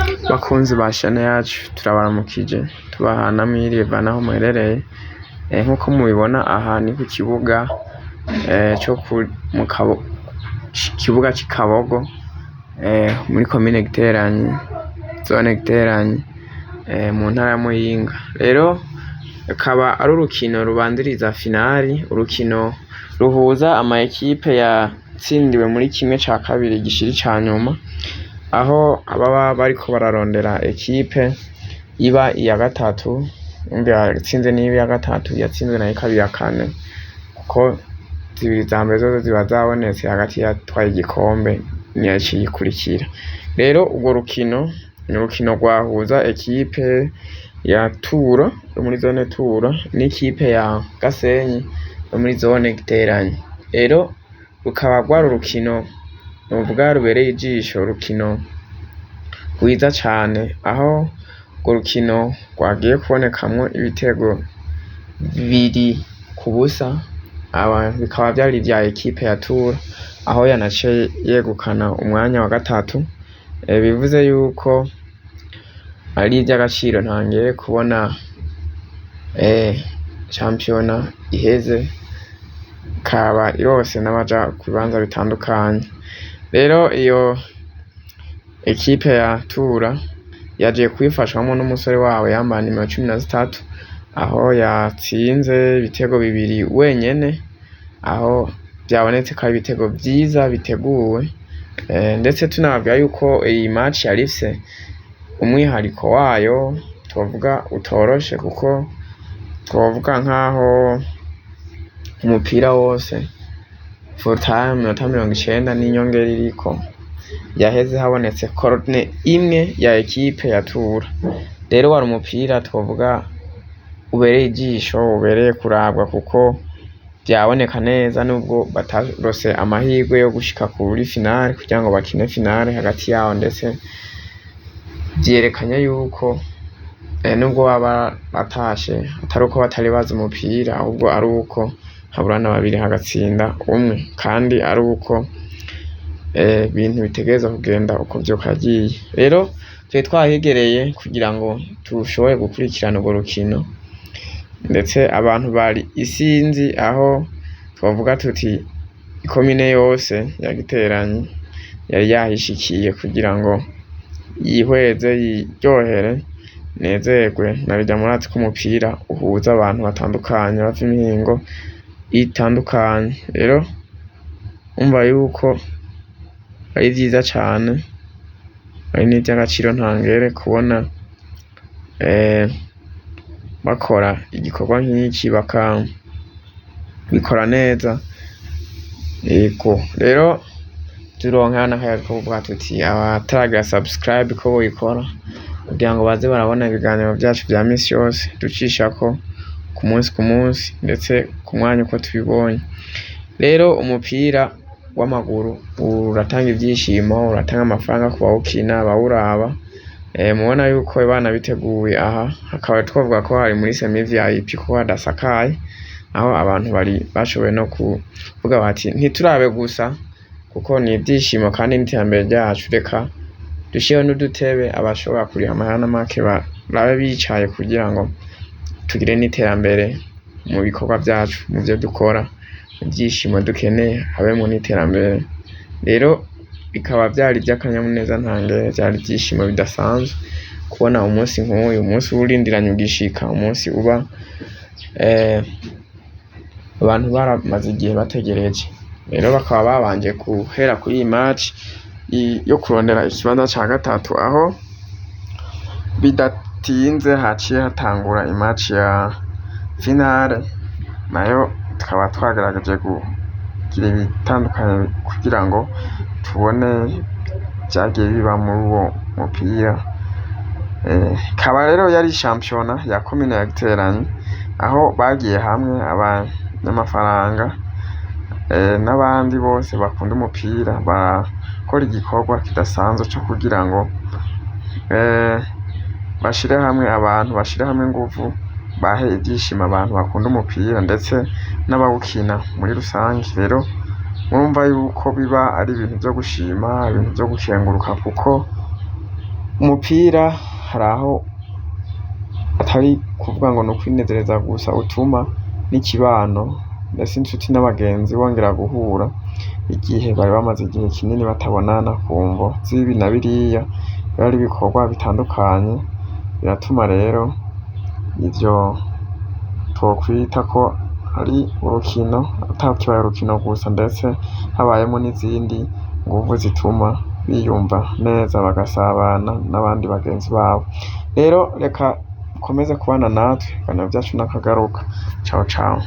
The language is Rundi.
Bakunzi ba chaîne yacu, turabaramukije, tubaha na mwiriwe bivana aho muherereye. Nkuko mubibona, aha ni ku kibuga co mu kibuga c'i Kabogo, muri komine Giteranyi, zone Giteranyi, mu ntara ya Muyinga. Rero rukaba ari urukino rubanziriza finali, urukino ruhuza ama ekipe yatsindiwe muri kimwe ca kabiri gishira ica nyuma, aho baba bariko bararondera ekipe iba iya gatatu. Umva, yatsinze niba iya gatatu, iyatsinzwe nayo ikaba iya kane, kuko zibiri za mbere zozo ziba zabonetse hagati y'atwaye igikombe n'iyaciye ikurikira. Rero urwo rukino ni urukino rwahuza ekipe ya Turo yo muri zone Turo n'ikipe ya Gasenyi yo muri zone Giteranyi. Rero rukaba rwari urukino novuga rubereye ijisho, urukino rwiza cane, aho urwo rukino rwagiye kubonekamwo ibitego 2-0, bikaba vyari ivya ekipe ya Turo, aho yanaciye yegukana umwanya wa gatatu. Bivuze yuko ari ivy'agaciro ntangere kubona shampiyona iheze ikaba ironse n'abaja ku bibanza bitandukanye. Rero iyo ekipe ya Tura yaje kubifashwamwo n'umusore wabo yambaye nimero 13, aho yatsinze ibitego bibiri wenyene, aho vyabonetse ko ari ibitego vyiza biteguwe. Ndetse tunababwira yuko iyi match yari ifise umwihariko wayo twovuga utoroshe, kuko twovuga nkaho umupira wose full time, iminota 90 n'inyongera iriko, yaheze habonetse corner imwe ya ekipe ya Tura. Rero wari umupira twovuga ubereye ijisho, ubereye kurabwa, kuko vyaboneka neza nubwo batarose amahirwe yo gushika kuri finale kugira ngo bakine finale hagati yabo. Ndetse vyerekanye yuko nubwo baba batashe, atari uko batari bazi umupira, ahubwo ari uko haburana babiri hagatsinda umwe, kandi ari uko ibintu bitegerezwa kugenda uko vyokagiye. Rero twari twahigereye kugira ngo dushobore gukurikirana urwo rukino, ndetse abantu bari isinzi, aho twovuga tuti ikomine yose ya Giteranyi yari yahishikiye kugira ngo yihweze, yiryohere, inezerwe, narirya murazi ko umupira uhuza abantu batandukanye bava imihingo itandukanye. Rero urumva yuko ari vyiza cane, ari n'ivy'agaciro ntangere kubona bakora igikorwa nk'iki, bakabikora neza. Yego, rero turonka n'akaryo ko kuvuga tuti abataragira subscribe ko boyikora kugira ngo baze barabona ibiganiro vyacu vya misi yose ducishako ku munsi ku munsi, ndetse ku mwanya uko tubibonye. Rero umupira w'amaguru uratanga ivyishimo, uratanga amafaranga ku bawukina, abawuraba. Mubona yuko bana biteguye aha, hakaba twovuga ko hari muri semi VIP kuko hadasakaye, aho abantu bari bashoboye no kuvuga bati ntiturabe gusa, kuko ni ivyishimo kandi n'iterambere ryacu, reka dushireho n'udutebe, abashobora kuriha amahera make barabe bicaye, kugira ngo tugire n'iterambere mu bikorwa vyacu, mu vyo dukora, mu vyishimo dukeneye habemwo n'iterambere. Rero bikaba vyari ivy'akanyamuneza ntangere, vyari ivyishimo bidasanzwe kubona umunsi nk'uyu, umunsi uba urindiranye ugishika, umunsi uba abantu baramaze igihe bategereje. Rero bakaba babanje guhera kuri iyi match yo kurondera ikibanza ca gatatu, aho bidatinze haciye hatangura imatch ya finale, nayo tukaba twagerageje kugira ibitandukanye kugira ngo tubone ivyagiye biba muri uwo mupira. Ikaba rero yari shampiyona ya komine ya Giteranyi, aho bagiye hamwe abanyamafaranga n'abandi bose bakunda umupira, barakora igikorwa kidasanzwe co kugira ngo bashire hamwe abantu, bashire hamwe inguvu, bahe ivyishimo abantu bakunda umupira ndetse n'abawukina muri rusange. Rero murumva yuko biba ari ibintu vyo gushima, ibintu vyo gukenguruka, kuko Umupira hari aho atari kuvuga ngo ni ukwinezereza gusa, utuma n'ikibano ndetse inshuti n'abagenzi bongera guhura igihe bari bamaze igihe kinini batabonana ku mvo z'ibi na biriya, biba ari ibikorwa bitandukanye, biratuma rero ivyo twokwita ko ari urukino atakibaye urukino gusa, ndetse habayemwo n'izindi nguvu zituma biyumva neza bagasabana n'abandi bagenzi babo. Rero reka ukomeze kubana natwe, ibiganiro vyacu nakagaruka. Ciao ciao.